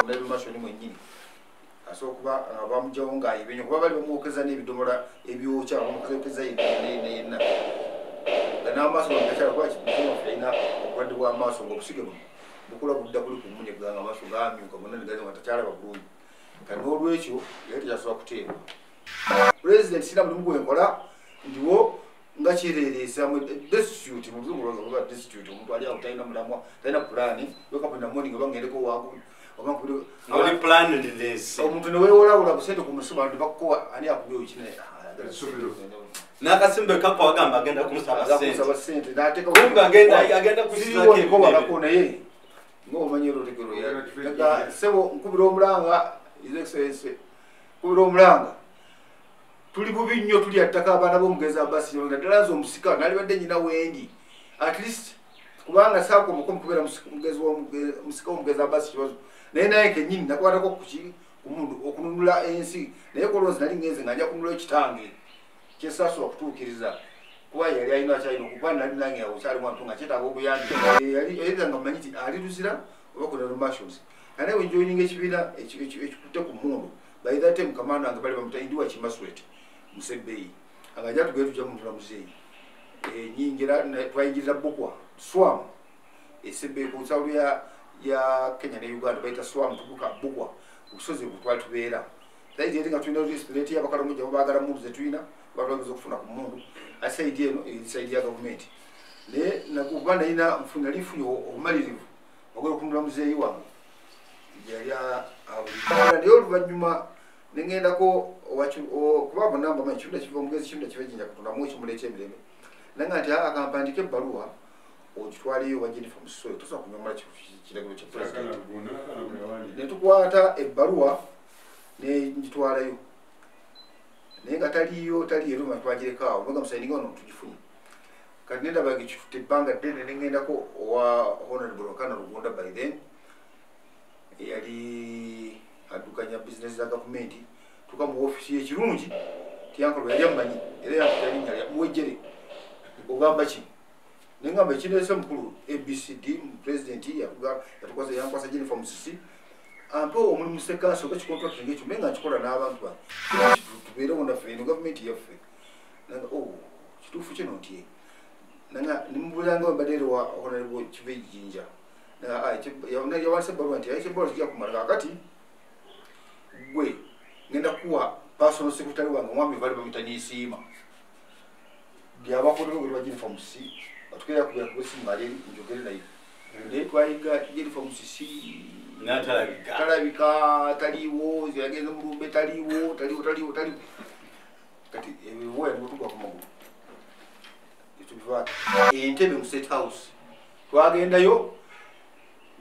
Bamumasoni mwennyini asobola okuba nga bamugyawo ng'ayibye kuba bali bamwokeza n'ebidomola ebyokya, bamwokeza yenna nga n'amaaso gakyala kuba kimuwaffe alina obulwadde bw'amaaso ng'obusige buno bukula budda kuli ku mmunye ganga amaaso gamyuka gonna ne gaza nga takyalaba bulungi. Kati n'olwekyo yali tekyasobola kuteebwa. Pulezidenti sirina mulimu gwe nkola ndiwo nga kyereereza destitute mu luzungu lwange oba destitute, omuntu ali awo talina mulamwa, talina pulaani. Wake up in the morning oba ngendeko wangu oba nkubire Oli planless. Omuntu ne weewolawula busente ku musuma ne bakuwa ani akubye ekine. N'akasimbe kako agamba agenda kumusaba ssente. Akusaba ssente n'ateeka Kumbe agenda kusirako siriwo ebinene. Walako naye ng'omanyi era otegero ya ssebo nkubira omulanga, His Excellency, nkubira omulanga, tuli bubi nnyo, tulya ttaka abaana b'omugenzi Abasi, naddala nze omusika nalibadde nyina wendi at least kubanga saakomako mukubeera musika w'omugenzi Abasi Kibazo, naye kennyini nakwatako kuki kumundu okununula ensi, naye kolonzi nali ngenze nga nja kununula ekitange kyesaasobola kutuukiriza kuba yali alina akyalina okuba nali nange awo kyali mwantu nga kyetaaga obuyambi. Yali era nga mmanyi nti ali Luzira oba ku Nalumashozi, ate bwe njoyininga ekibiina ekikutte ku mmundu, by that time kamanda wange bali bamuta Indiwa Kimaswet Musebbeyi nga ajja tugende tujja mutula muzeeyi. Nyingira twayingirira Bukwa Swam Esebbeyi ku nsalo ya Kenya ne Uganda bayita Swam, tubuka Bukwa ku busozi bwe twali tubeera. Side eri nga tulina rate y'Abakalamoja bo baagala mmundu ze tulina, batwageza okufuna ku mmundu, ate side eno eri side ya gavumenti, naye kuba nalina nali nfunye obumalirivu ogera okunula muzeeyi wange yali abulira. Naye oluvannyuma neŋŋendako kuba bonna mbamanyi Kirunda kiva omugezi Kirunda kiva Ejinja Katonda mu ekimuli ekyemirembe nanga nti akampandika ebbaluwa ogitwaleyo wa Jennifer Musisi, tosobola kunyomola kiragiro kya pulezidenti. Ne tukwata ebbaluwa ne ngitwalayo naye nga taliyo, taliyo era omanyi twagireka awo nga musayininga ono tugifunye. Kati nendaba nga ekitutte ebbanga ddene, ne ŋŋendako owa Honorable Ruhakana Rugunda, by then eyali addukanya bizinesi za gavumenti. Tuka mu ofiisi ekirungi tiyankolwa yali amumanyi era yampita erinnya lya Muwejjere, ogamba ki? Nengamba ekireese mukulu ABCD, pulezidenti yatukwasa yankwasa Jennifer Musisi ampe omulimu sekansi oba kicontract ngekyo naye nga nkikola n'abantu bange tubeerewo naffe eno gavumenti yaffe. Nanga, oh, kituufu kino nti nanga nimubulanga wembadde eri wa Honorable Kiva Ejjinja yawandiise ebbaluwa nti ayi ebbaluwa kijja kumala kakati gwe ngenda kuwa personal secretary wange omwami bali bamuyita Nisiima byabakolera wa Jennifer Musisi atukeera kubera kuba esimu ali njogere naye, naye twayiga Jennifer Musisi N'atalabika. Talabika, taliiwo, yagenze mulumbe, taliiwo, taliiwo, taliiwo, taliiwo. Kati ebiwoya nibutugwa ku magulu etubivaako entebe mu State House twagendayo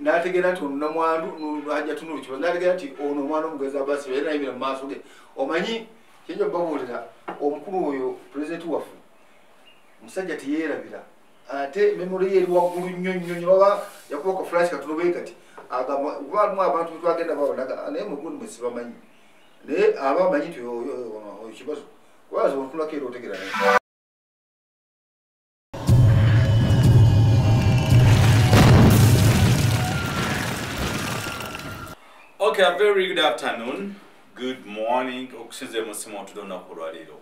n'ategeera nti ono namwandu ajja tunula kibazo, n'ategeera nti ono omwana omugezi Abasi era nayimira mu maaso ge. Omanyi kyenja okubabuulira, omukulu oyo pulezidenti waffe omusajja teyeerabira, ate memory ye eri waggulu nnyo nnyo nnyo. Oba yakuba ka flash katono bwe kati agamba kuba alimu abantu betwagenda babonaga naye mugundi mwe sibamanyi, naye aba amanyi nti oyo Kibazo kubaza ontunulako era otegeera naye. Okay, a very good afternoon, good morning. Okusinziira mu ssimu otudde olunaku olwaleero.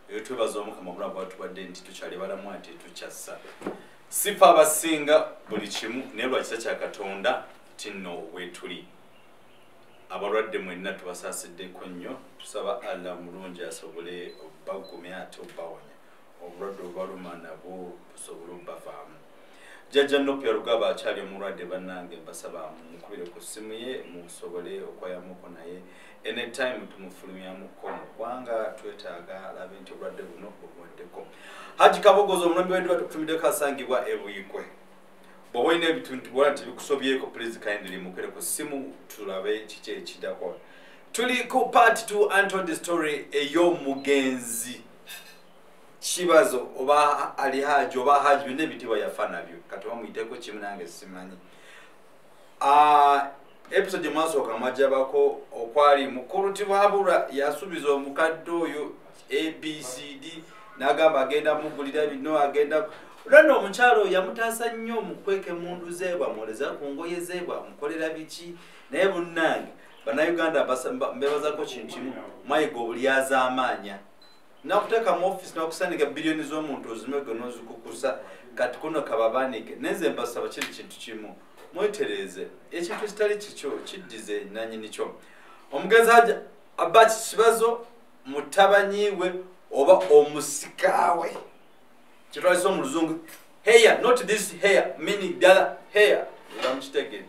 Eyo twebaza Omukama obulamu bwatubadde nti tukyali balamu ate tukyassa. Sifa abasinga buli kimu naye lwa kisa kya Katonda tinno weetuli. Abalwadde mwenna tubasaasiddeko nnyo, tusaba Allah mulungi asobole obbagumya ate obbawonya. Obulwadde obubaluma nabwo busobole obbavaamu. Jjajja Nopia Rugaba akyali omulwadde, bannange mbasaba mukubire ku ssimu ye musobole okwayamuko naye anytime tumufulumyamuko mu ggwanga, twetaaga alabe nti obulwadde buno bubuweddeko. Haji Kabogoza omulombi weddwa tukutumiddeko asangibwa e Buikwe. Bw'oba olina ebintu bwona nti bikusobyeko, please kindly mukubire ku ssimu tulabe kiki ekiddako. Tuli ku part 2 untold story ey'omugenzi Kibazo oba Ali Haji oba Haji, byonna ebitiibwa yafa nabyo, kati bamuyiteko kimu nange simanyi. Episode gye mwasooka mwajabako okwali mukulu Tibwabulwa yasuubiza omukadde oyo ABCD n'agamba agenda mugulira bino agenda olwo omukyalo oyo yamutaasa nnyo mu kweka emmundu ze, bwamwoleza ku ngoye ze, bwamukolera biki. Naye bunnange bannayuganda mbebazaako kintu kimu, mwayiga obulyazaamaanya. Nakuteeka mu ofiisi nakusandika biliyoni z'omuntu ozimege n'ozikukusa, kati kuno kababanike. Nenze mbasaba kiri kintu kimu, mwetereeze ekintu ekitali kikyo kiddize nannyini kyo. Omugenzi Hajji Abbas Kibazo mutabanyi we oba omusikaawe, kyetwalisa mu luzungu hair, not this hair, meaning the other hair. Bamukitegedde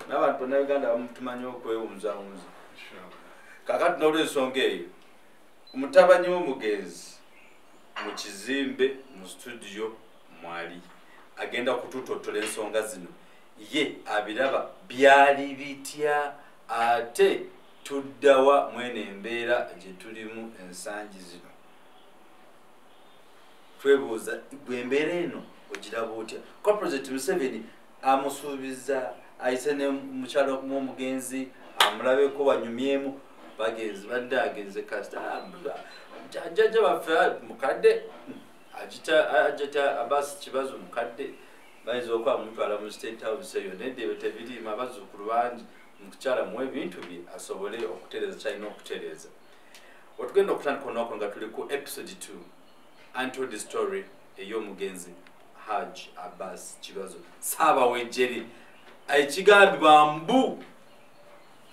n'abantu bannayuganda abamu tumanyi okwewunzawunza. Kakati n'olwensonga eyo, omutabanyi w'omugenzi mu kizimbe mu studio mwali agenda kututotola ensonga zino, ye abiraba byali bitya, ate tuddawa mwene embeera gye tulimu ensangi zino. Twebuuza gwe embeera eno ogiraba otya? Kwa President Museveni amusuubiza ayise ne mukyala w'omugenzi amulabeko banyumyemu, bagenzi badde agenze kasita jjajja baffe mukadde Ajita Abbas Kibazo mukadde bayinza okuba mutwala mu State House eyo, nedda ebyo tebiriimu, abazzukulu bangi, mukyala muwe ebintu bye asobole okutereeza kyalina okutereeza. Otugenda okutandika olunaku nga tuli ku episode 2 untold story ey'omugenzi Hajji Abbas Kibazo Ssaabawejjeri, ekigambibwa mbu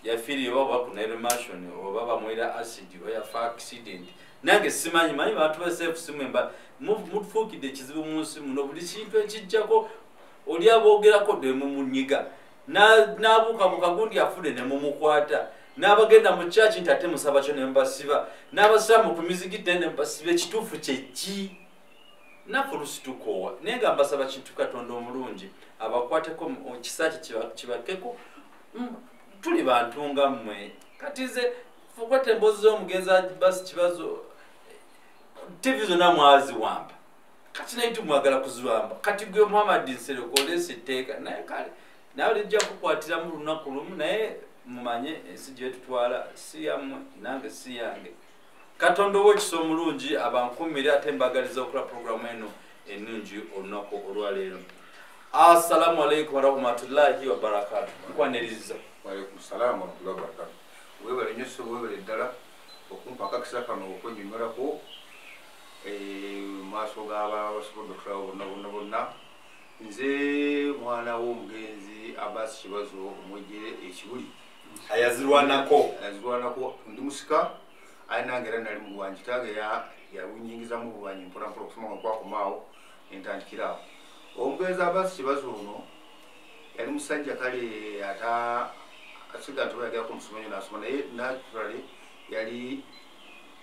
yafiirira oba ku Nile Mansion oba bamwera acid oba yafa accident. Nange simanyi, manyi bantu ba sefu simwemba mutufuukidde ekizibu mu nsi muno, buli kintu ekijjako oli aboogerako ne mumunyiga, n'abuukabuuka gundi afudde ne mumukwata, n'abagenda mu church nti ate musaba kyo ne mubasiba, n'abasiraamu ku mizigiti ne mubasiba. Ekituufu kye ki? Naffe oluusi tukoowa, naye nga mbasaba kintu Katonda omulungi abakwateko ekisa kye kibakkeko. Tuli bantu nga mmwe. Kati nze fukwata emboozi z'omugenzi Abbas Kibazo, TV zonna mwaziwamba, kati naye tumwagala kuziwamba. Kati gwe Muhammad Nsereko oleese etteeka, naye kale nawe lijja kukwatiramu lunaku lumu, naye mumanye ensi gye tutwala si yammwe nange si yange. Katonda ow'ekisa omulungi abankuumire, ate mbagaliza okukola puroguramu eno ennungi olunaku olwaleero. Assalamu alaikum warahmatullahi wabarakatu. Nkwaniriza. Waalaikum salaamu warahmatullahi wabarakatu. Weebale nnyo ssebo, weebale ddala okumpa akakisa kano okwennyonnyolako mu maaso g'abasobodde okutulaba bonna bonna bonna. Nze mwana w'omugenzi Abbas Kibazo Omwejjere e Kibuli. Ayazirwanako. Ayazirwanako, ndi musika, aye nange era nali mulwanyi. Kitange yabunyingizamu bulwanyi mpola mpola, okusoma nga kwakomaawo nentandikira awo. Omugenzi Abbas Kibazo ono yali musajja kale ata asiga nti oyagerako omusoma nnyo n'asoma, naye naturally yali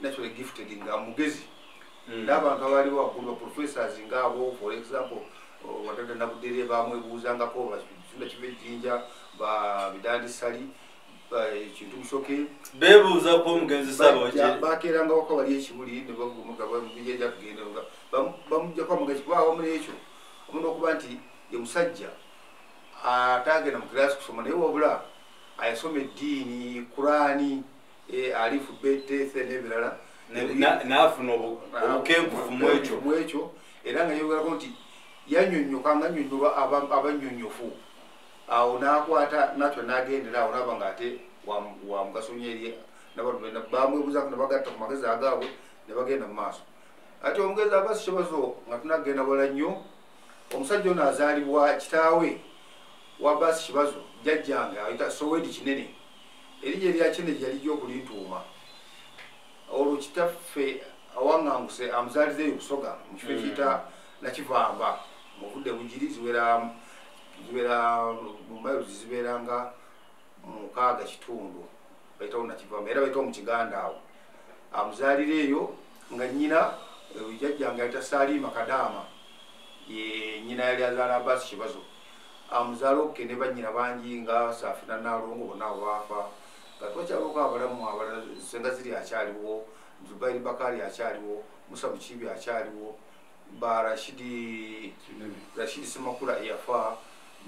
naturally gifted nga mugezi. N'abantu abaliwo waggulu ba professors ngaabo, for example Wadada Nabudere bamwebuuzangako, Basunda Kivejinja, ba Bidandi Sali, Kintu Musoke. Beebuuzako omugenzi Ssaabawejjere. Bakeeranga waka wali e Kibuli ne bavuga bamujja kugenda bamuggyako amagezi, kuba awamu n'ekyo omu n'okuba nti ye musajja ataagenda mu kiraasi kusoma, naye wabula ayasoma eddiini, Kuraani, alifu betese n'ebirala. N'afuna obukenkufu mu ekyo. Mu ekyo, era nga yeyogerako nti yannyonnyoka nga annyonnyolwa abannyonnyofu. Awo n'akwata nakyo n'agendera awo n'aba ng'ate wa mugaso nnyo eri n'abantu bamwebuuzaako ne bagatta ku magezi agaabwe ne bagenda mu maaso. Ate omugenzi Abbas Kibazo nga tunagenda wala nnyo, omusajja ono azaalibwa kitaawe wa Abbas Kibazo jjajjange ayita Sowedi Kinene, erinnya erya Kinene gye yalijja okulintuuma. Olwo kitaffe awaŋŋanguse amuzaaliza eyo Busoga mu kifo ekiyita Nakivamba, mu budde Bugiri, ziwera mu miles zibeera nga 6.5, bayitawo Nakivamba, era bayitawo mu Kiganda awo. Amuzaalira eyo nga nnyina jjajjange ayita Saalima Kadaama, ye nnyina yali azaala Abbas Kibazo. Amuzaala okke ne bannyina bangi nga Saafina Naalongo, bonna abo baafa nga twakyaloko abalamu abalala. Senga ziri akyaliwo, Zubairi Bakari akyaliwo, Musa Mukiibi akyaliwo, ba Rashidi Rashidi Semakula eyafa,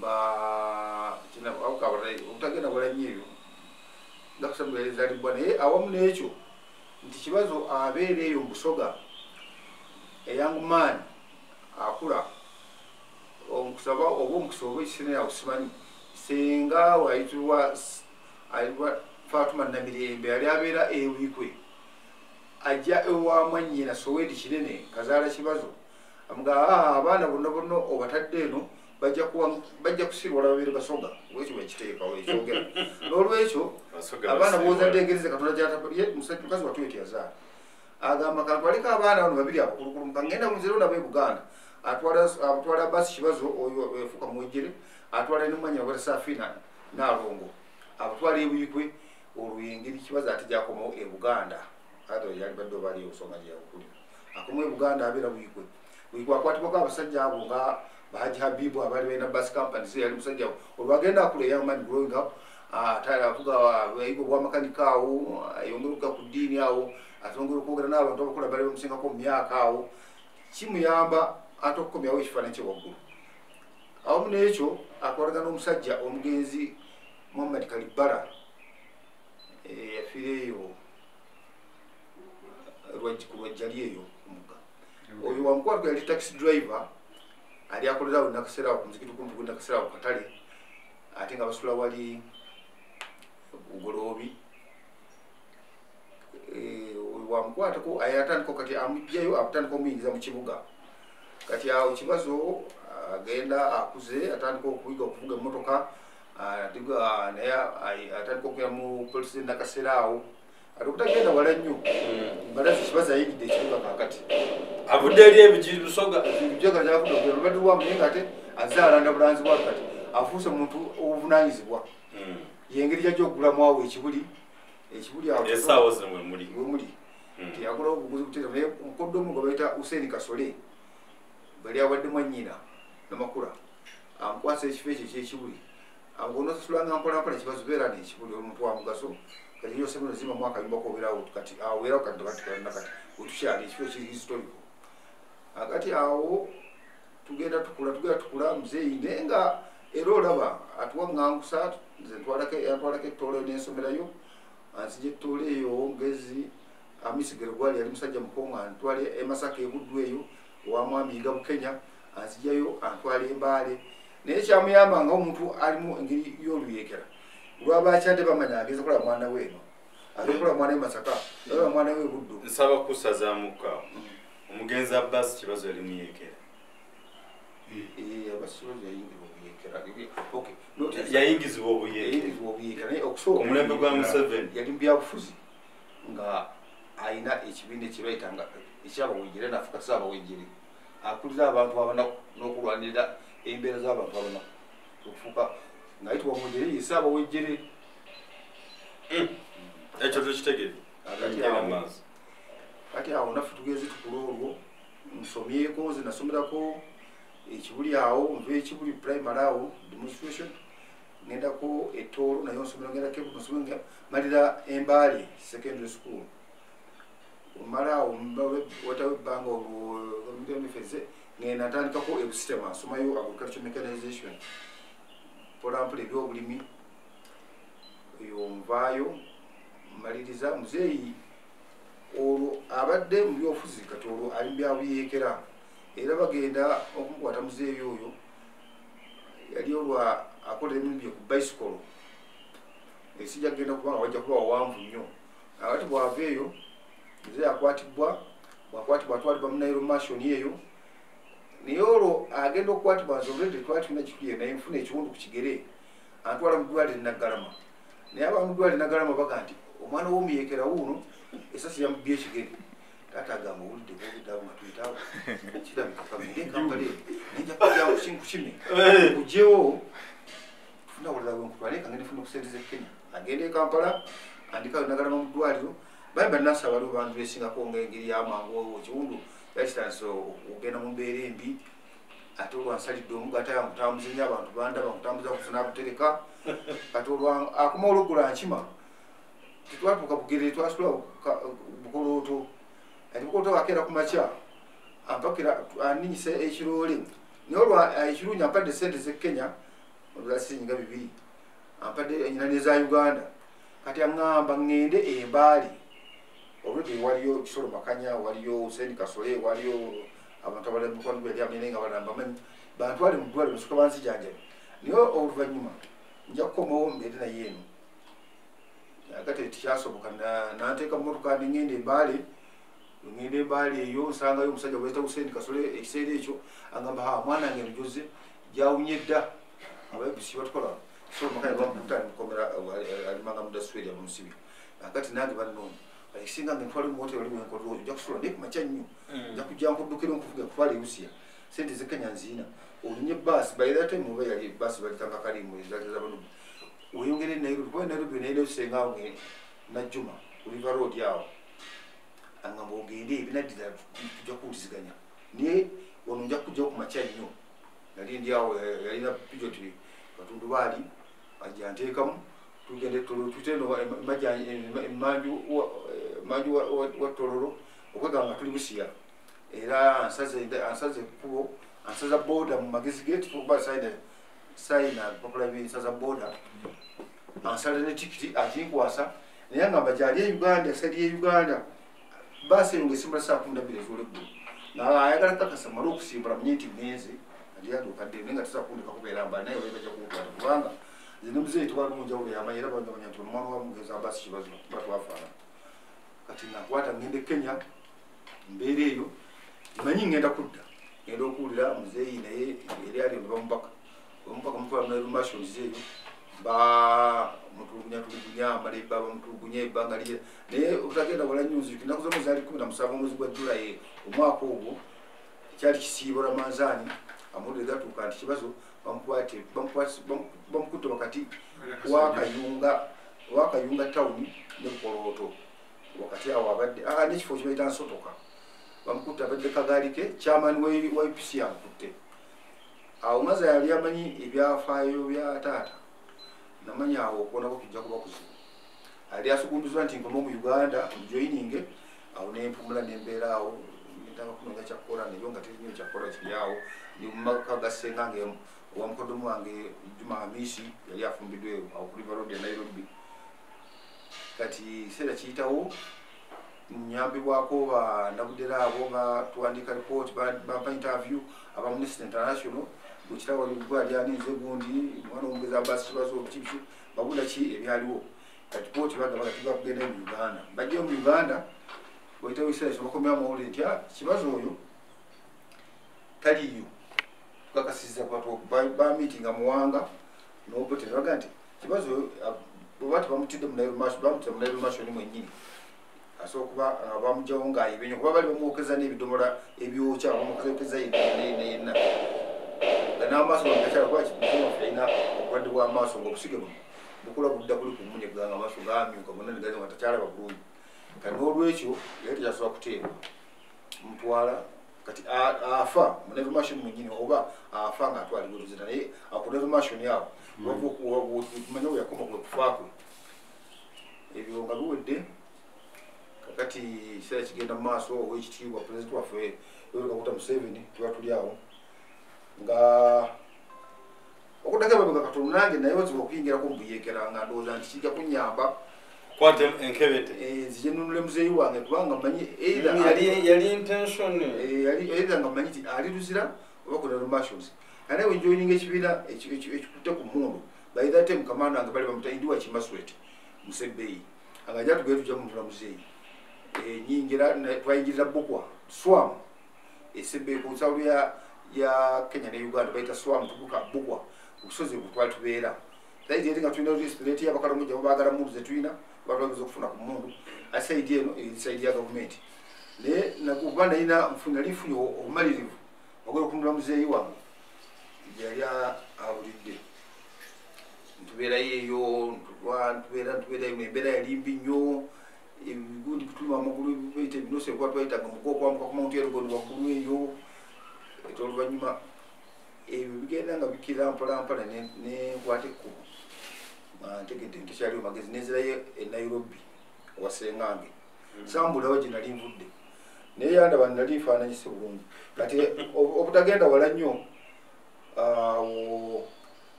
ba obutagenda wala nnyo eyo nga kusamuzaalibwa. Naye awamu n'ekyo nti Kibazo abeera eyo mu Busoga, a young man akula omukusaba oba omukisa oba ekiseera awo simanyi, singa wayitibwa ayitibwa Fatuma Namirembe yali abeera Ewikwe, ajja ewa mwannyina Sowedi Kinene Kazaala Kibazo, amugamba abaana bonna bonna obatadde eno bajja kusirwala babeere Basoga, olwekyo bakiteekawo ekyogera. N'olwekyo abaana b'ozadde engeri ze Katonda gy'ataba, musajja mukazi wattu ye teyazaala. Agamba kantwaleko abaana bano babiri abakulukulu, kangenda munziro nabo e Buganda. Atwala Abasi Kibazo oyo efuuka Muwejjere, atwala ne mwannyina gw'ayita Safina Naalongo, abatwala e Buikwe. Olwo engeri Kibazo ate gy'akomawo e Buganda, ate yali badde oba aliyo nsonga gye yabukulira. Akomawo e Buganda abeera Buikwe. Buikwe akwatibwako abasajja abo nga Bahaji Habibu abaali balina bus company, so yali musajja olwo agenda akula, young man growing up, avuga ayiga obwamakanika awo, ayongera okuga ku ddiini awo, atongera okwogera n'abantu abakula bali bamusingako mu myaka awo, kimuyamba ate okukomyawo ekifaananyi kye waggulu. Awamu n'ekyo akwatagana n'omusajja omugenzi Muhammad Kalibala, yafiira eyo ku Lwajjali eyo ku mugga. Oyo wamukwatako yali taxi driver, ali akolera awo Nakasera awo ku muzikiti kumpi gwe Nakasera awo katale, ate nga basula wali Bugoloobi. Oyo wamukwatako atandika kati amugjayo atandika omuyingiza mu kibuga. Kati awo Kibazo agenda akuze, atandika okuyiga okuvuga emmotoka, naye atandika okugenda mu polisi Nakasera awo. Ate okutagenda wala nnyo, Mbalazi Kibazo ayingidde ekibuga kaakati. Avudde eri ebigiri Busoga. Ebijoga gy'avudde okugenda olubadde lwamu, naye ng'ate azze alanda bulanzi bwa kati afuuse muntu obuvunaanyizibwa. Y'engeri gy'ajja okugulamu awo ekibuli, ekibuli awo essaawa zino we muli. We muli. Teyagulawo obuguzi butereevu, naye mukoddo omu gwe bayita Hussein Kasole, bali awadde mwannyina Namakula, amukwasa ekifo ekyo eky'ekibuli. Onosasulanga mpola mpola Kibazo beera n'ekibuli, omuntu wa mugaso. Kati Yosef Nzima mwaka yumba kubeerawo kati awo kati kati kati wetukyali ekifo ekiri historical. Akati awo tugenda tukula muzeeyi, naye nga era olaba atuwaŋŋangusa, nze ntwalako ettoolo n'ensomerayo, anzija ettoolo eyo omugezi Amisi Gergwali yali musajja mukongo, antwala e Masaka e Buddu eyo owa mwami Yiga Bukenya, anzijayo antwala e Mbale. Naye kyamuyamba nga omuntu alimu engeri y'oluyeekera, olwaba akyadde bamanya ageza kulaba mwana we eno, ageza kulaba mwana we Masaka, alaba mwana we Buddu. Nsaba kusazaamuko awo. Omugenzi Abbas Kibazo yali muyeekera. Abbas Kibazo yayingira obuyeekera. Yayingizibwa obuyeekera. Yayingizibwa obuyeekera, naye okusooka omulembe gwa Museveni yali mu byabufuzi nga alina ekibiina kye bayitanga ekyabawejjere, n'afuuka Ssaabawejjere, akulira abantu abanaku n'okulwanirira embeera z'abantu abanaku, okufuuka ng'ayitibwa Muwejjere ye Ssaabawejjere. Ekyo tukitegedde. Kati awo naffe tugeze tukula olwo, nsomyeko nze nasomerako ekibuli awo, nva ekibuli primary awo demonstration, ngendako Ettoolo nayo nsomera, ngendako Ebuddu nsomera, malira Embaale secondary school. Omala awo watawo ebbanga olwo feze ngenda ntandikako ebusitema, nsomayo agriculture mechanization, mpola mpola ebyobulimi. Eyo nvaayo maliriza. Muzeeyi olwo abadde mu byobufuzi, kati olwo ali mu byabuyeekera, era bagenda okumukwata muzeeyi oyo yali olwo akolera emirimu gye ku bicycle, esijja kugenda kubanga wajja kuba wawanvu nnyo. Akati bw'ava eyo muzeeyi akwatibwa, bw'akwatibwa atwalibwa mu Nairo Mansion eyo, naye olwo agenda okukwatibwa nze already twali tulina kikulu naye nfuna ekiwundu ku kigere, antwala mu ddwaliro e Naggalama. Naye aba mu ddwaliro e Naggalama baga nti omwana w'omuyeekera wuuno essasi yamubye ekigere. Taata agamba owulidde bw'obudde awo nga tuyitaawo, kirabika kagende e Kampala eyo, naye nja kujja nkukime nkuggyewo tufune awalala we nkutwale, naye kangende nfune ku ssente z'e Kenya. Agenda e Kampala, andikayo Naggalama mu ddwaliro, bali bannansi abaliwo bandresingako ng'engeri y'amangu ekiwundu kyali kitandise okugenda mu mbeera embi, ate olwansalidde omugaati ayo nkutambuza nnyo abantu bandaba nkutambuza kufuna butereka. Kati olwa akoma olwoggula nkima, tetwatuuka Bugerere, twasula Bukolooto. Ati Bukolooto akeera ku makya ampakira anninyisa ekiroole, naye olwa ekirungi ampadde ssente z'e Kenya olwa siringi nga 2, ampadde nyina n'eza Uganda. Kati aŋŋamba ŋŋende e Mbale, olwedde waliyo Kisolo Makanya, waliyo Hussein Kasole, waliyo abantu abalala mukwano gwe yali amanyi nga balala mbamanyi, bantwale mu ddwaliro nsooka banzijanjabe, naye oluvannyuma nja kukomawo mbeere naye eno. Tekyasoboka. Nanteeka mu mmotoka nengenda embaale, ngenda embaale eyo nsangayo omusajja gwayita Hussein Kasole. Ekiseera ekyo agamba, "Ha, mwana wange njoze gyawunye dda, abaebisi batukola." So makanya bamukuta mukomera alimanga mudasweri abamusibi. Akati nange banoonya ekisinga nge ntwale mu hoteri wenkolera, ojja kusula naye kumakya nnyo nja kujja nkuddukira nkuvuga kutwala ebusiya, sente zekenya nziina olinye baasi. By that time oba yali baasi balitanga kalimu ezali zabanugu oyongere Nairobi, kuba Nairobi naye senga awo Najjuma ku River Road awo. Angamba ogende, ebinaddira tujja kuwuliziganya, naye ono nja kujja kumakya nnyo. Nali ndi awo, yalina Peugeot katundu baali ajja nteekamu tugende tuteno emanju wa Tororo okwega nga tuli Busia. Era ansaze ekkubo, ansaza boda mu magezi ge tukuba sayina papula nsaza boda, ansala ne tikiti akinkwasa, naye angamba gyali e Uganda, sali e Uganda baasi eyo ng'esimbula saa 12 ez'olweggulo, nga ayagala kakasa male okusimbula munye nti ngenze andi yadukadde, naye nga tusobola kundeka kubeera mbali naye wali bajja kunkwata, kubanga nze ne muzeeyi twali mu njawulo yamanyi era bamanya nti omwana wa mugezi Abasi Kibazo kuba twafaanana. Kati nakwata ngende Kenya, mbeera eyo manyi ngenda kudda, ngenda okuwulira muzeeyi naye eri ali ne bamubaka mutwala narumassions eyo, ba mutulugunya tulugunya amala ebbaba mutulugunya ebbanga lye, naye obutagenda wala nnyo. Nzijukira ennaku z'omwezi zaali 17 omwezi gwa Julayi omwaka ogwo, kyali kisiibo Ramanzaani. Amawulire gatuuka nti Kibazo bamukutte wakati wakayunga tawuni ne Bukolooto wakati awo abadde n'ekifo kibayita Nsotoka, bamukutte abadde kagaali ke chairman wa UPC amukutte awo. Maza yali amanyi ebyafaayo bya taata, namanya awo okuwonako kijja kuba kuzibu. Ali asugumbizwa nti nkoma mu Uganda njoyininge awo nempumula nembeera awo nentanga kunoonya kyakukola, naye nga terinyo kyakukola kiri awo. Ndi mumaka ga ssengange owa mukodomu wange Juma Hamisi, yali afumbiddwa awo ku River Road e Nairobi. Kati kiseera kiyitawo, nyambibwako banabudera abo batuwandika report, bampa interview aba Amnesty International bwekirabo gwalyani nze gundi mwana omugezi Abasi Kibazo biki babula ki ebyaliwo. Kati report bagamba kati bakugenda mu Uganda, bajje mu Uganda wayitawo ekiseera kyo bakomya amawulire nti, "Ah, Kibazo oyo taliiyo." Tukakasiza bamitinga Muwanga n'Obote baga nti Kibazo oyo, bweba tebamutidde bamutidde mu Nairobi Mansion mwennyini, asobola kuba nga bamugjawo ng'ayibenyo kuba bali bamwokeza n'ebidomola ebyokya, bamwokezayokeza yenna yenna nga n'amaaso gakyala, kuba mutima waffe alina obulwadde bw'amaaso ng'obusige buno bukula budda kuli ku mmunye ganga amaaso gamyuka gonna negaza nga takyalaba bulungi. Kati n'olwekyo yali tekyasobola kuteebwa mutwala. Kati afa mu Nairobi Mansion mwennyini oba afa ng'atwalibwa Luzira, naye ku Nairobi Mansion awo tumanye we yakoma kwe kufa kwe. Ebyo nga biwedde, kakati kiseera kigenda mu maaso, owekitiibwa pulezidenti waffe Yoweri Kaguta Museveni, tuba tuli awo nga okuddako emabega katono, nange naye wazibu okuyingirako mu buyeekera nga ndowooza nti kijja kunnyamba. Kwata enkebete. Nzije nunule muzeeyi wange kubanga mmanyi either Yali intention. Yali either nga mmanyi nti ali Luzira oba ku Nairobi Mansions, naye bwe njoyininga ekibiina ekikutte ku mmundu, by that time kamanda wange bali bamuta Indiwa Kimaswet Musebbeyi, nga ajja tugende tujja mununula muzeeyi. Nyingira twayingirira Bukwa Swam esebbeyi ku nsalo ya Kenya ne Uganda, bayita Swam, tubuka Bukwa ku busozi bwe twali tubeera. Saidi eri nga tulina rate y'Abakalamuja bo baagala mundu zetulina batwageza okufuna ku mundu, ate saidi eno eri saidi ya gavumenti. Naye kuba nalina nali nfunye obumalirivu ogera okunula muzeeyi wange yali abulidde, ntubeerayo eyo ntubeera ntubeerayo, embeera yali mbi nnyo, ebigundi bituluma amagulu bayita ebinose kuba twayitanga mugo okwambuka ku Mount Elgon waggulu eyo. Ate oluvannyuma ebyo bigenda nga bikkirira mpola mpola, nenkwata ekkubo nga ntegedde ntekyaliwo magezi, nenzirayo e Nairobi owa ssengange, sambulawo gye nali nvudde, naye yandaba nali nfaananyise bulungi. Kati obutagenda wala nnyo, awo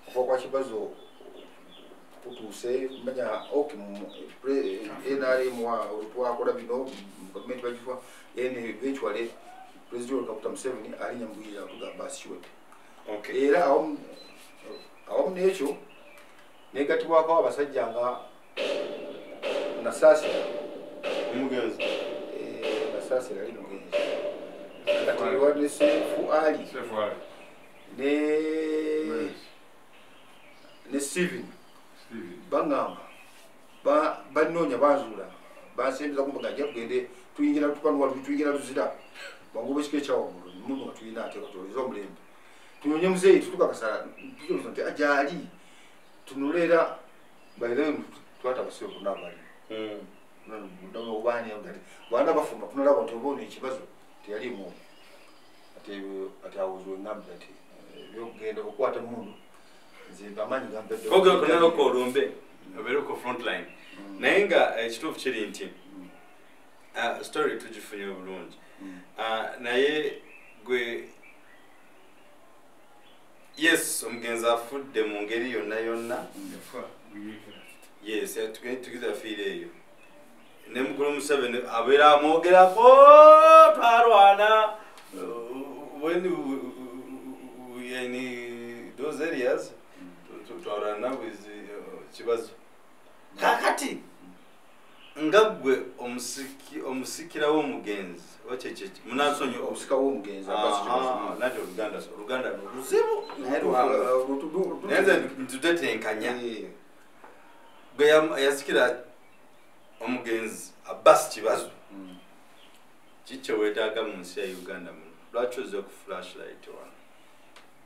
okuva kwa Kibazo kutuuse manya ok NRM twakola bino, gavumenti bagifa, then eventually President Yoweri Kaguta Museveni alinya mubuyinza atugamba asikiwedde. Era awamu n'ekyo negatibwako abasajja nga Nasaasira Omugenzi. Nasaasira ali mugenzi. Kati wadde Sefu Ali ne Steven bangamba banoonya banzuula bansembeza kumbaga ajja tugende tuyingira tukanuwa tuyingira Luzira banguba ekika ekyawaggulu muno nga tulina ate katoleza omulembe tunyonye muzeeyi tutukakasa tutuusa nti agyali tunule era by then twata abasibe bonna abali bwana bafumba tunalaba nti oba ono ekibazo teyalimu ate awuziwe ngambira nti ebyokugenda okukwata mundu nze amaanyi gampedde. Ogekonaloko olumbe obeereko frontline naye nga ekituufu kiri nti story tugifunye obulungi naye gwe yes omugenzi afudde mu ngeri yonna yonna. Yes, tugize afiire eyo ne mukulu Museveni abeera amwogerako twarwana when we in those areas twarwana with Kibazo. Kakati nga gwe omusikira w'omugenzi oba kyekyo munansonyi omusika w'omugenzi Abbas Kibazo nati Oluganda luzibu naye nze ntutetenkanya gwe yasikira omugenzi Abbas Kibazo kiki weetaaga mu nsi ya Uganda muno lwaki ozze ku flashlight wano?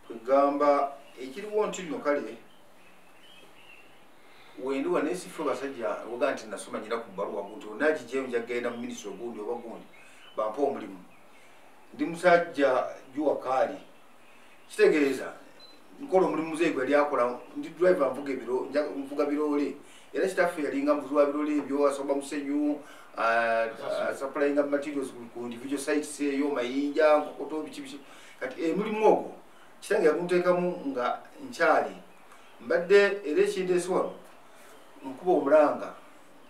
Kugamba ekiriwo nti nno kale wendi wano esife basajja oga nti nasoma nyina ku bbaluwa nti onaagiggyeyo nja kugenda mu minisitule ogundi oba gundi bampe omulimu. Ndi musajja Jua Kali kitegeeza nkola omulimu muzeeyi gwe yali akola ndi driver nvuga nvuga biroole era kitaffe yalinga muvuzi wa biroole ebyo asomba musenyu supplying materials ku individual sites eyo mayinja nkokoto biki biki kati omulimu ogwo kitange yagunteekamu nga nkyali mbadde era ekindeesi wano nkuba omulanga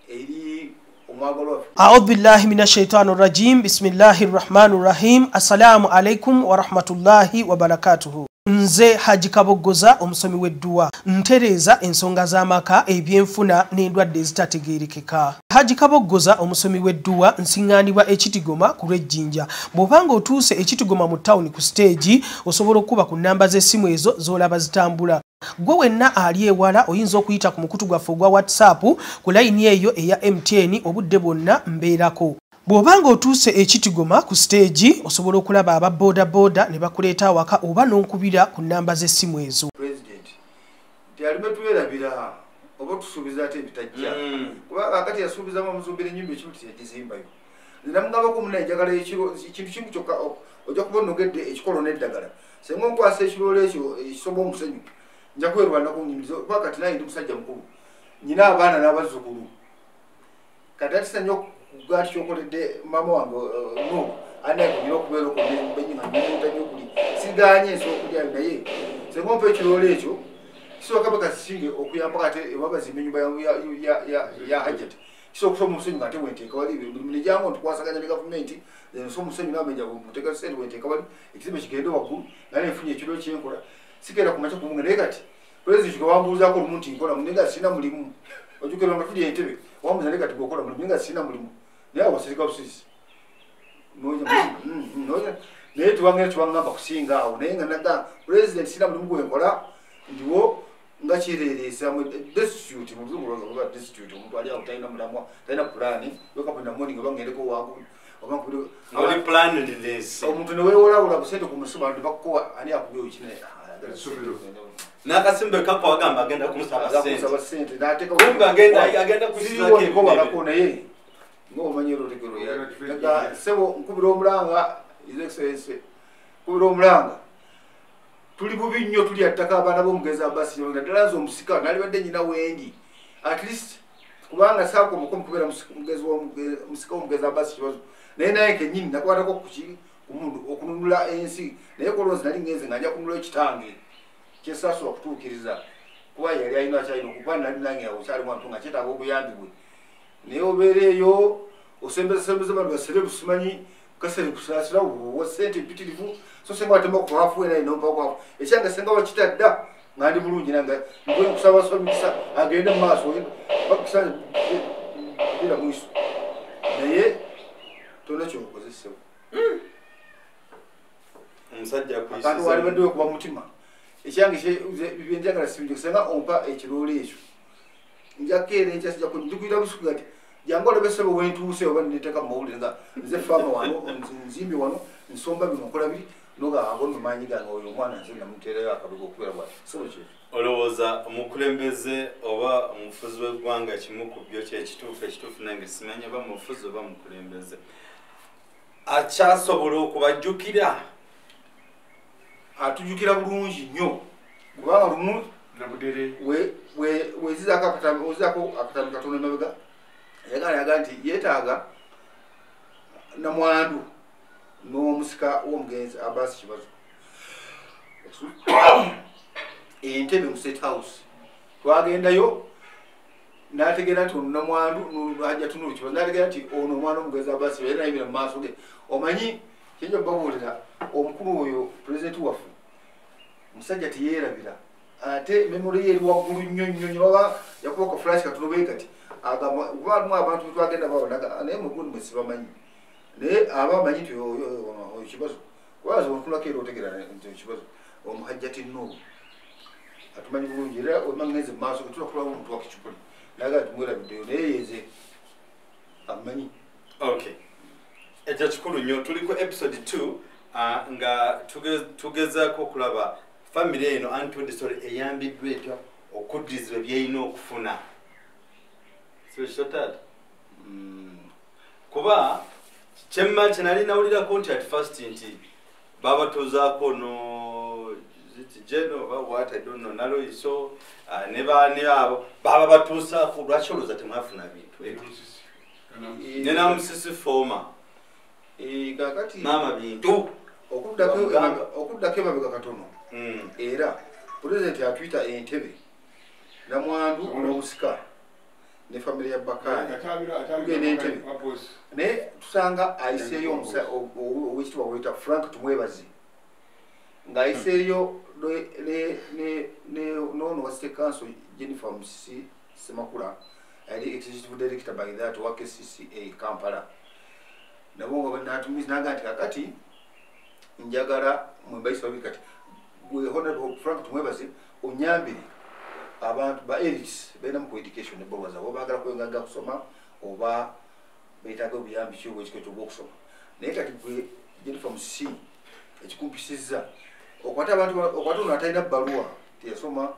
eri omwagalwa waffe. A'udhu billahi minash shaitani rajim. Bismillahir rahmanir rahim. Assalamu alaikum wa rahmatullahi wa barakatuhu. Nze Haji Kaboggoza omusomi w'edduwa ntereeza ensonga z'amaka ebyenfuna n'endwadde ezitategeerekeka. Haji Kaboggoza omusomi w'edduwa nsiŋŋaanibwa Ekitigoma ku lw'Ejjinja. Bw'obanga otuuse Ekitigoma mu tawuni ku siteegi osobola okuba ku nnamba z'essimu ezo z'olaba zitambula. Gwe wenna ali ewala oyinza okuyita ku mukutu gwaffe ogwa WhatsApp ku layini eyo eya MTN obudde bwonna mbeerako. Bw'obanga otuuse Ekitigoma ku siteegi osobola okulaba aba boda boda ne bakuleeta awaka oba n'onkubira ku nnamba z'essimu ezo. President nti alime twerabira oba tusuubiza ate ebitajja kuba kakati yasuubizamu omuzumbira ennyumba ekimu tiyagizimbayo. Nze namugambako munnaye njagala ekintu kimu kyokka ojja kuba onogedde ekikolo n'eddagala singa onkwasa ekiroolo ekyo ekisomba omusenyu nja kwerwanako nnyimiriza kuba kati naye ndi musajja mukulu nnyina abaana n'abazzukulu kati atisa nnyo kugati kyokoledde maama wange no anaye okubeera okubenyi nga nnyuta nnyo okuli sigaanye nsobola okulyayo naye singa ompa ekiroolo ekyo kisooka bwe kasisinge okuyamba ate ewabazimba ennyumba ya Hajjat kisobola okusoma omusenyu nga ate wenteeka wali emirimu negyangu ntukwasaganya ne gavumenti nsoma omusenyu n'amenja muteeka ssente wenteeka wali ekizimbe kigende waggulu nga nenfunye ekiro kyenkola sikeera ku makya kumunge naye kati pulezidenti gwe wambuuzaako olumu nti nkola naye nga sirina mulimu ojjukira nga tuli entebe wambuuza naye kati gweokola mulimu naye nga sirina mulimu naye awo wasirika busisi naye tewangenda tewaŋŋamba kusinga awo naye nga naga pulezidenti sirina mulimu gwenkola ndiwo nga kireeresa destitute mu luzungu lwa destitute omuntu ali awo talina mulamwa talina pulaani wake up in the morning oba ngendeko wangu oba nkubire oli planless omuntu ne weewolawula busente ku musuma ne bakukowa ani akubye ekinene n'akasimbe kako agamba agenda kumusaba sente n'ateeka kumbe agenda kusizako ebinene naye ng'omanyi olutegero ssebo nkubira omulanga His Excellency nkubira omulanga tuli bubi nnyo tulya ttaka abaana b'omugenzi Abbas naddala nze omusika nalibadde nnyina wendi at least kubanga saakomako mukubeera musika w'omugenzi Abbas Kibazo naye naye kennyini nakwatako kuki ku mundu okununula ensi naye kolonzi nali ngenze nga nja kununula ekitange kyesasobola okutuukiriza kuba yali alina akyalina okuba nali nange awo kyali mwantu nga kyetaaga obuyambi bwe naye obeera eyo osembezasembeza bantu baserebu simanyi kasere kusaasira wa ssente mpitirivu so senga watema ku hafu era inompa ku hafu ekyanga senga wakitadda nga ndi bulungi nange nkoye nkusaba basaba emikisa agende mu maaso bakisa Dira mwiso naye tolina kyokozesebwa. Omusajja akuyisiza akantu wali badde okuba mutima ekyange byenjagala sibingi senga ompa ekiroolo ekyo njakeera enkya sijja ndikuyita busuku kati jangu olabe ssebo wentuuse oba neteeka mu mawulire nga nze faama wano nzimbi wano nsomba bino nkola biri noga ago nno maanyi gange oyo omwana nze namuteerayo akabega okubeera bwati ssebo kyekyo. Olowooza omukulembeze oba omufuzi w'eggwanga kimu ku byo kyekituufu ekituufu nange simanyi oba mufuzi oba mukulembeze akyasobola okubajjukira? Atujjukira bulungi nnyo kubanga lumu wezizaako akatambi katono emabega yagala nti yeetaaga namwandu n'omusika w'omugenzi Abbas Kibazo entebe mu State House. Twagendayo n'ategeera nti ono namwandu Hajja Tunulu Kibazo n'ategeera nti ono omwana omugenzi Abbas era nayimira mu maaso ge. Omanyi kyenja okubabuulira omukulu oyo pulezidenti waffe omusajja teyeerabira ate memory ye eri waggulu nnyo nnyo nnyo oba yakuba ka flash katono bwe kati agamba kuba alimu abantu betwagenda babonaga naye mugundi mwe sibamanyi naye aba amanyi nti oyo Kibazo kubaza ontunulako era otegeera nti oyo Kibazo omuhajjati Nuuru atumanyi bulungi era omangenze mu maaso ge tulakulawo omuntu wa kicupuli naye agamba tumwerabiddeyo naye yenze amanyi. Okay, ekyo kikulu nnyo. Tuli ku episode 2 nga tugezaako okulaba famire eno untold story eyambiddwa etya okuddizibwa byerina okufuna. Sibekyo taata? Kuba kyemma kye nawulirako nti at first nti babatuuzaako no jeno oba what I don't know naloyiso ne baani abo baba batuusaako lwaki olowooza temwafuna bintu ebyo? Ne Namusisi former kakati maama bintu okuddako emabega katono era pulezidenti atuyita entebe namwandu n'omusika ne famire ya Bakari tugenda entebe naye tusanga ayiseeyo owekitiibwa gweyita Frank Tumwebaze ng'ayiseeyo n'ono wa State Council Jennifer Musisi Ssemakula yali executive director by that wa KCCA Kampala nabo nga natumiza naga nti kakati njagala mwembayisa babiri kati gwe Honorable Frank Tumwebaze onyambire abantu ba elites balina mu education ebbaluwa zaabwe oba baagala kwengagga kusoma oba beetaaga obuyambi ki obwekika ekyobwokusoma naye kati gwe Jennifer Musisi ekikumpisizza okwata abantu okwata ono atalina bbaluwa teyasoma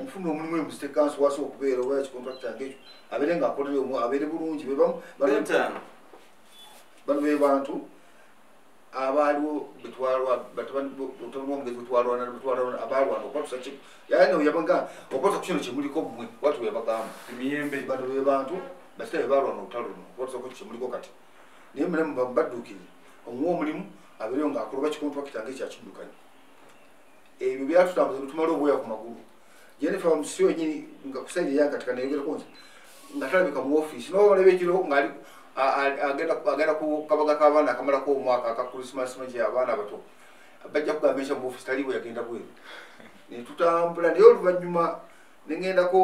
omufuna omulimu mu State Council wasobola okubeera oba kicontractor ng'ekyo abeere ng'akolera omu abeere bulungi bebamu bano be bantu abaaliwo betwalwa batabani b'omugenzi betwalwana abaalwana okwatusa ki yaani yabanga okwatusa ku kino kyemuliko mmwe watu bwe bagamba emiyembe bano be bantu basita be baalwana olutalo luno okwatusa ku kyemuliko kati naye mulamu badduukirire omuwa omulimu abeereyo ng'akola oba kicontractor ng'ekyakiddukanya ebyo byatutambuza bitumala obwoya ku magulu. Jennifer Musisi wenyini nga kusaidi yange katika nayogerako nze nga talabika mu ofiisi n'olaba ekiro ng'ali agenda ku kabaga k'abaana akamalako omwaka aka Christmas mangi abaana abato bajja kugamba enkya mu ofiisi taliiwo yagenda bweru. Ne tutambula naye oluvannyuma ne ŋŋendako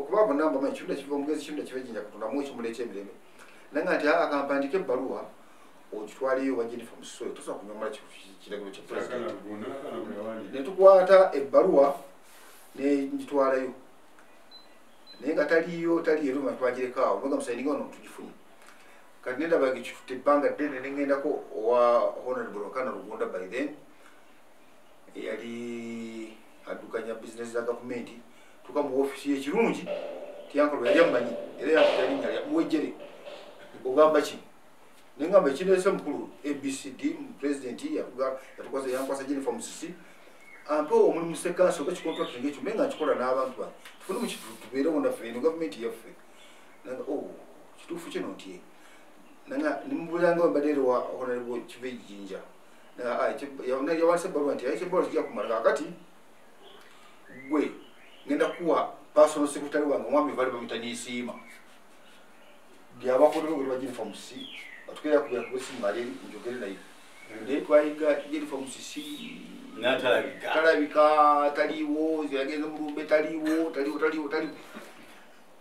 kuba bonna mbamanyi Kirunda kiva omugezi Kirunda kiva Jinja Katonda muwe ekimuli eky'emirembe nanga nti akampandika ebbaluwa ogitwaleyo owa Jennifer Musisi oyo tosobola kunyomola kiragiro kya pulezidenti. Ne tukwata ebbaluwa ne ngitwalayo naye nga taliiyo taliiyo era twagireka awo nga musayininga ono tugifunye. Kati nendaba nga ekitutte ebbanga ddene ne ŋŋendako owa Honorable Wakana Rugunda by then eyali addukanya bizinesi za gavumenti tuka mu ofiisi y'ekirungi tiyankolwa yali ammanyi era yampita erinnya lya Muwejjere ogamba ki ne ŋŋamba ekireese mukulu ABCD pulezidenti yatukwasa yankwasa Jennifer Musisi ampe omulimu State Council oba kicontract ng'ekyo naye nga nkikola n'abantu bange tufune mu tubeerewo naffe eno gavumenti yaffe. Nanga oh kituufu kino nti nanga nimubuulira nga mbadde wa Honorable Kiva Jinja yawandiise ebbaluwa nti ebbaluwa kijja kumala kaakati gwe ngenda kuwa personal secretary wange omwami bali bamuyita Nisiima byabakolera ogwe Jennifer Musisi atukeera kubera ku essimu ng'ali njogere naye naye twayiga Jennifer Musisi n'atalabika talabika taliiwo yagenze mu lumbe taliiwo taliiwo taliiwo taliiwo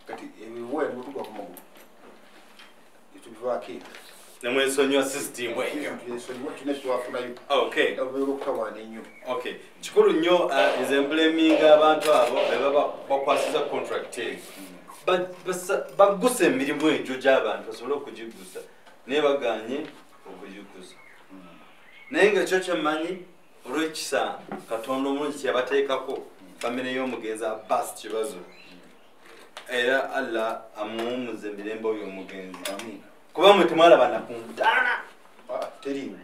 kati ebyoya ne butugwa ku magulu. Tuvaako ebyo. Nemwesonyiwa system eyo. Twesonyiwa tulina kyewafunayo. Okay. Okutawaana ennyo. Okay. Kikulu nnyo nze mblaminga abantu abo be baba bakwasiza contract eyo. Baggusa emirimu egyo gy'abantu basobole okugiggusa naye baganye okugiggusa. Naye nga ekyo kyemmanyi olw'ekisa Katonda omulungi kyeyabateekako famire y'omugenzi Abbas Kibazo. Era Allah amuwummuze emirembe oyo omugenzi. Amiina. Kuba mwe temwalaba na ku ntaana. Teriiwo.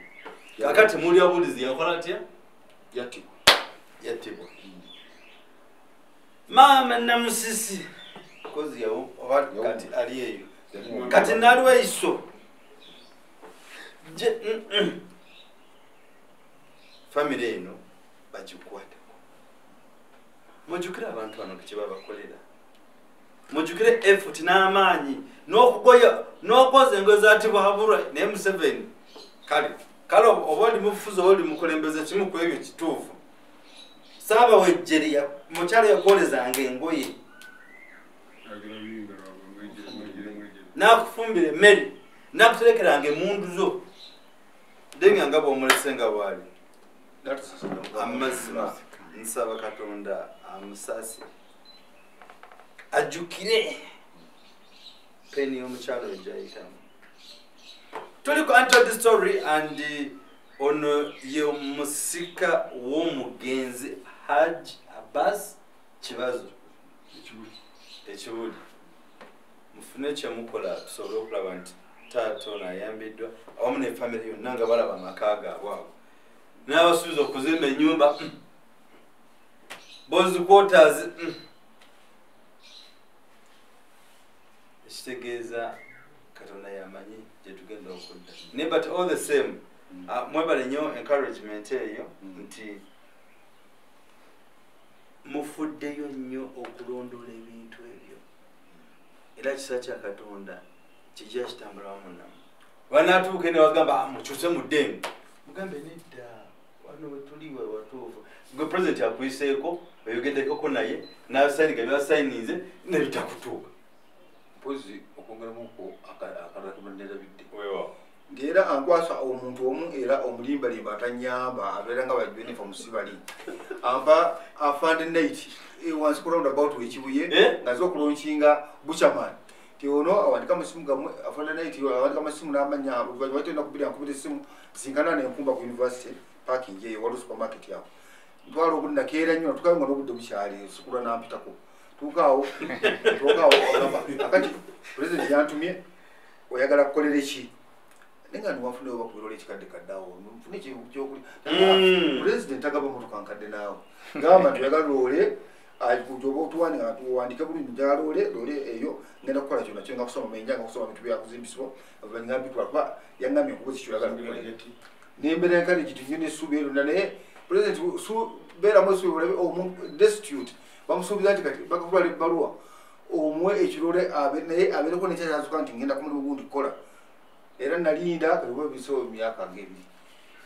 Kakati mulya bulizi yakola atya? Yattibwa. Yattibwa. Maama Namusisi kozi yawo oba kati ali eyo. Kati Nalweyiso. Famire eno bagikwateko. Mujjukire abantu bano kye babakolera. Mujjukire effort n'amaanyi n'okugoya n'okwoza engoye za Tibuhaburwa naye Museveni. Kale kale oba oli mufuzi oba oli mukulembeze kimu ku ebyo kituufu. Ssaabawejjeri mukyala yakwolezanga engoye. N'akufumbira emmere n'akuterekeranga emmundu zo. Denga nga bw'omulese nga bw'ali. Amazima nsaba Katonda amusaasire. Ajjukire peni y'omukyalo oyo gy'ayitamu. Tuli ku Untold Story and ono ye musika w'omugenzi Hajj Abbas Kibazo. Ekibuli. Mufune kyemukola tusobole okulaba nti taata ono ayambiddwa awamu ne famire yonna nga balaba amaka gaabwe ago. N'abasuubiza okuzimba ennyumba boys quarters ekitegeeza Katonda yamanyi gye tugenda okudda. Naye but all the same mwebale nnyo encouragement eyo nti mufuddeyo nnyo okulondoola ebintu ebyo. Era kisa kya Katonda kijja kitambula wamu nammwe. Banaatuuka ne bagamba mukyuse mudde. Mugambe nedda wano we tuli we watuufu. Gwe president akuyiseeko oyogeddeko naye n'asayininga by'asayininze ne bitakutuuka. Mpozi okwongeramuko akalala kebanneerabidde. Weewaawo. Ng'era ankwasa omuntu omu era omulimbalimba atanyamba abeera nga bajwenefa musibali. Ampa afande night wansi ku roundabout w'Ekibuye nga nze okulonkinga Buchaman. Ti ono awandika amasimu gammwe afande night awandika amasimu n'amannya oluvannyuma tulina kubiri ankubira essimu sinkana n'enkumba ku university parking eyo waliwo supermarket awo. Ntwala obudde nakeera nnyo natuukayo nga n'obudde bukyali sikulwa n'ampitako. Tuukaawo agamba akati president yantumye oyagala kukolera ki? Naye nga ntiwanfuneyo bakubira olw'ekikadde kadde awo nfune ekyokulya. President agaba mmotoka nkadde naawe. Gamba nti oyagala loole oba otuwandika tuwandike bulungi njagala loole eyo ngenda kukola kyonna kyo nga kusoma menja nga kusoma bintu byakuzimbisibwa oluvannyuma mbitwala kuba yaŋŋambye nkubuuze ky'oyagala kukola. Nembeera encouraged nnyo n'essuubi eryo lyonna naye president beeramu essuubi olabe omu destitute bamusuubiza nti kati bakutwala ebbaluwa omuwe ekirole naye abeereko n'ekyakyazuka nti ngenda ku mulimu gundi kukola. Era nalinda kati oba biseewo emyaka ng'ebiri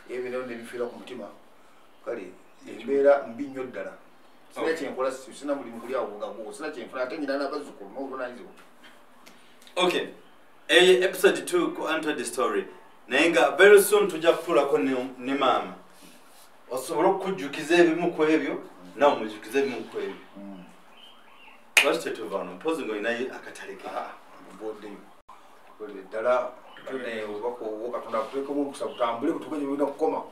ebyo nabyo ne bifiira ku mutima. Kale embeera mbi nnyo ddala. Sina kyenkola sina mulimu guli awo nga gwo sina kyenfuna ate nnyina n'abazzukulu n'obuvunaanyizibwa. Okay. Eyo episode 2 ku Untold Story. Naye nga very soon tujja kutuulako ne maama. Osobola okukujjukiza ebimu ku ebyo nawe omujjukize ebimu ku ebyo. Lwaki tetuva wano? Mpozi ng'olinayo akatale ke. Mboddeyo. Kolera ddala obubaka obwo Katonda akuteekemu omukisa butambule butuuke gye bulina kukoma.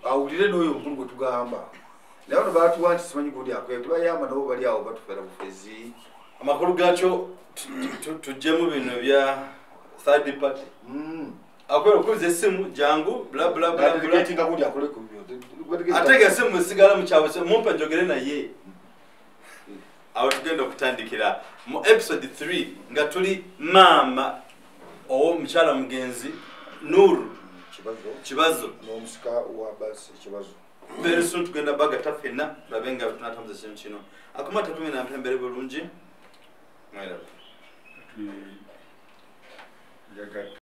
Awulire n'oyo omukulu gwe tugamba. Naye bano baatuwa nti simanyi gundi akwe tebayamba nabo bali awo batufera bufezi. Amakulu gaakyo tuggyemu bino ebya third party. Akwera okubiza essimu jangu bla bla bla bla. Ate nga essimu esigala mu kyabwe mumpe njogere naye. Awo tugenda okutandikira mu episode 3 nga tuli maama ow'omukyala mugenzi Nuru Kibazo n'omusika wa Abbas Kibazo. Very soon tugenda bagata ffenna tulabe nga tunatambuza ekintu kino. Akoma tatumye nampembere bulungi. Mweraba. Yagatta.